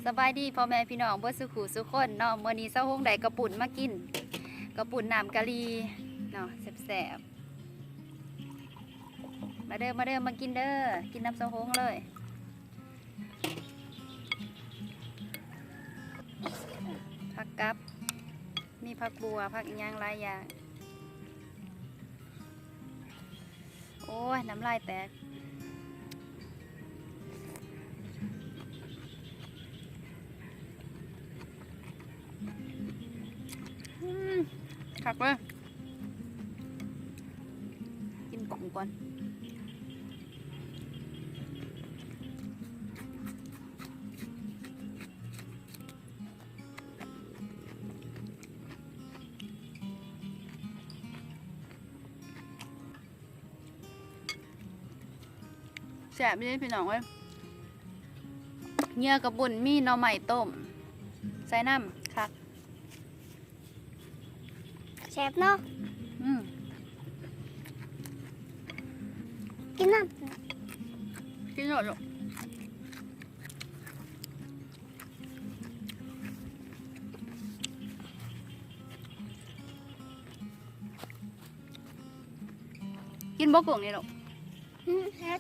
ສະບາຍດີພໍ່ແມ່ພີ່ນ້ອງເບິດສູ່ຄູ່ສູ່ຄົນເນາະ, ມື້ນີ້ສາວຫົງໄດ້ເຂົ້າປຸ້ນມາກິນ, ເຂົ້າປຸ້ນນ້ຳກະຫຼີ່ເນາະ ແຊບໆ. ມາເດີ ມາເດີ ມາກິນເດີ, ກິນນຳສາວຫົງເລີຍ. ຜັກກັບ ມີຜັກບົ່ວ ຜັກອີ່ຫຍັງຫຼາຍຢ່າງ. ໂອ້ຍ ນ້ຳລາຍແຕກ. ອືມ ຄັກເວີຍ. ກິນກຸ້ງກ່ອນ. ແຊບອີ່ຫຼີພີ່ນ້ອງເອີຍ. ເຫຍື່ອກະປຸ້ນ ມີໜໍ່ໄມ້ຕົ້ມໃສ່ນຳ ຄັກ. ແຊບເນາະ. ອືມ ກິນນຳ ກິນໂລດລູກ. ກິນບໍ່ກຸ້ງນີ້ລູກ? ອືມ ແຊບ.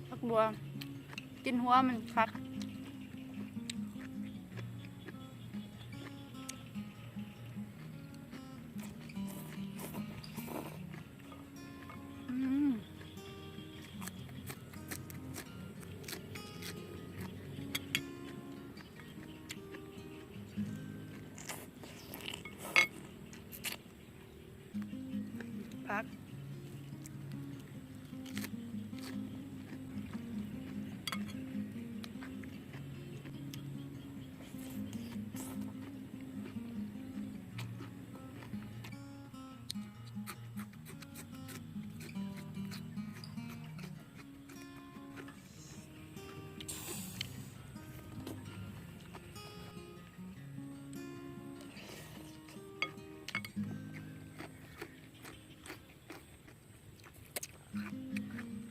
ຜັກບົ່ວ ກິນຫົວມັນຄັກ. ອືມ ຜັກ.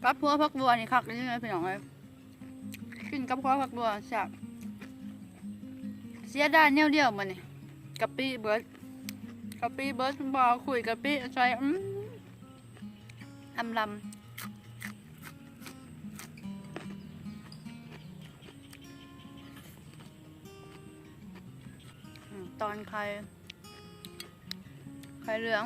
ກັບຫົວຜັກບົ່ວນີ້ຄັກອີ່ຫຼີເດ້ອພີ່ນ້ອງເອີຍ, ກິນກັບຫົວຜັກບົ່ວແຊບ. ເສຍດາຍແນວດຽວມື້ນີ້ ກະປິເບິດ, ກະປິເບິດ ບໍ່ເອົາຂຸ້ຍກະປິໃສ່ ອືມ ອຳລຳ. ອືມ ຕອນໄຂ່ ໄຂ່ເຫຼືອງ.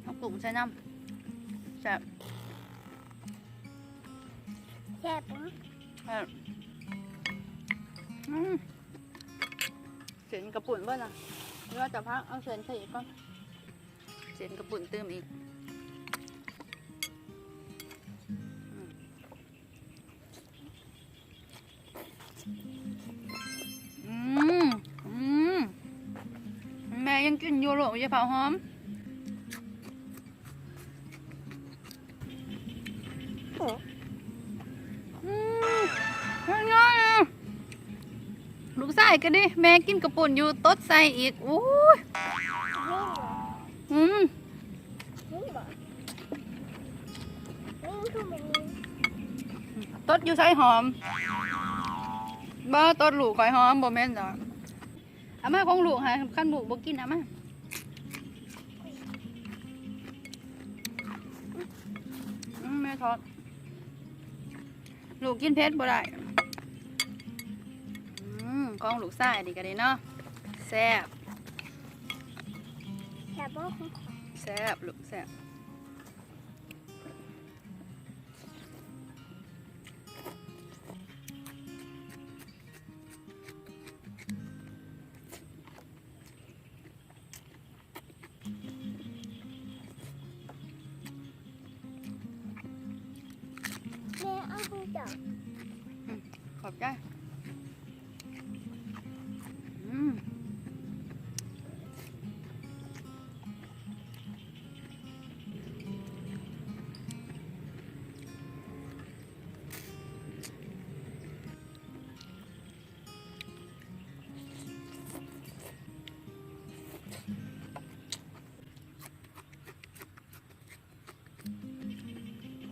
ເອົາກຸ້ງໃສ່ນຳ ແຊບ. ແຊບບໍ່? ແຊບ. ອືມ ເສັ້ນກະປຸ້ນເບິດລະ, ເຫຼືອແຕ່ຜັກ ເອົາເສັ້ນໃສ່ອີກກ່ອນ. ເສັ້ນກະປຸ້ນຕື່ມອີກ. ອືມ ອືມ ອືມ ແມ່ຍັງກິນຢູ່ລູກ ຢ່າຟ້າວຫອມ. ອືມ ເຮັດຫຍັງ? ລູກຊາຍກໍດີ ແມ່ກິນກະປຸ້ນຢູ່ ຕົດໃສ່ອີກ. ໂອ້ຍ ອືມ ຕົດຢູ່ໃສຫອມ? ບໍ່ ຕົດລູກຂ້ອຍຫອມ ບໍ່ແມ່ນດອກ. ເອົາມາຂອງລູກໃຫ້ ຄັນລູກບໍ່ກິນ ເອົາມາ. ອືມ ແມ່ທອດ ລູກກິນເຜັດບໍ່ໄດ້. ອືມ ຂອງລູກຊາຍນີ້ກໍໄດ້ເນາະ ແຊບ. ແຊບບໍ່? ແຊບລູກ ແຊບ. ອ ຂອບໃຈ. ອືມ.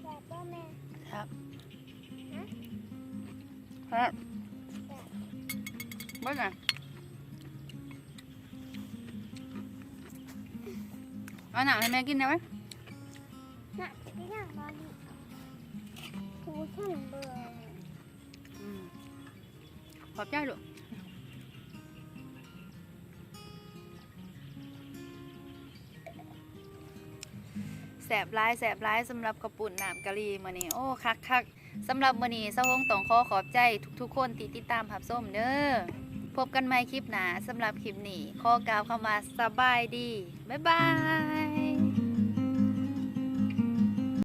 ແຊບບໍ່ແມ່? ແຊບ. ຮະ? ແຊບ. ແຊບ. ເບິ່ງນະ ເອົານ້ຳໃຫ້ແມ່ກິນແດ່ໄວ. ນ້ຳກິນຫຍັງບໍ່ນີ້? ຜູ້ເພິ່ນເບິ່ງ. ອືມ. ຂອບໃຈລູກ. ແຊບຫຼາຍ ແຊບຫຼາຍ ສຳລັບເຂົ້າປຸ້ນນ້ຳກະຫຼີມື້ນີ້. ໂອ້ ຄັກໆ. ສຳລັບມື້ນີ້ ສາວຫົງຕ້ອງຂໍຂອບໃຈທຸກໆຄົນທີ່ຕິດຕາມຮັບຊົມເດີ. ພົບກັນໃໝ່ຄລິບໜ້າ. ສຳລັບຄລິບນີ້ ຂໍກ່າວຄຳວ່າສະບາຍດີ. ບາຍບາຍ.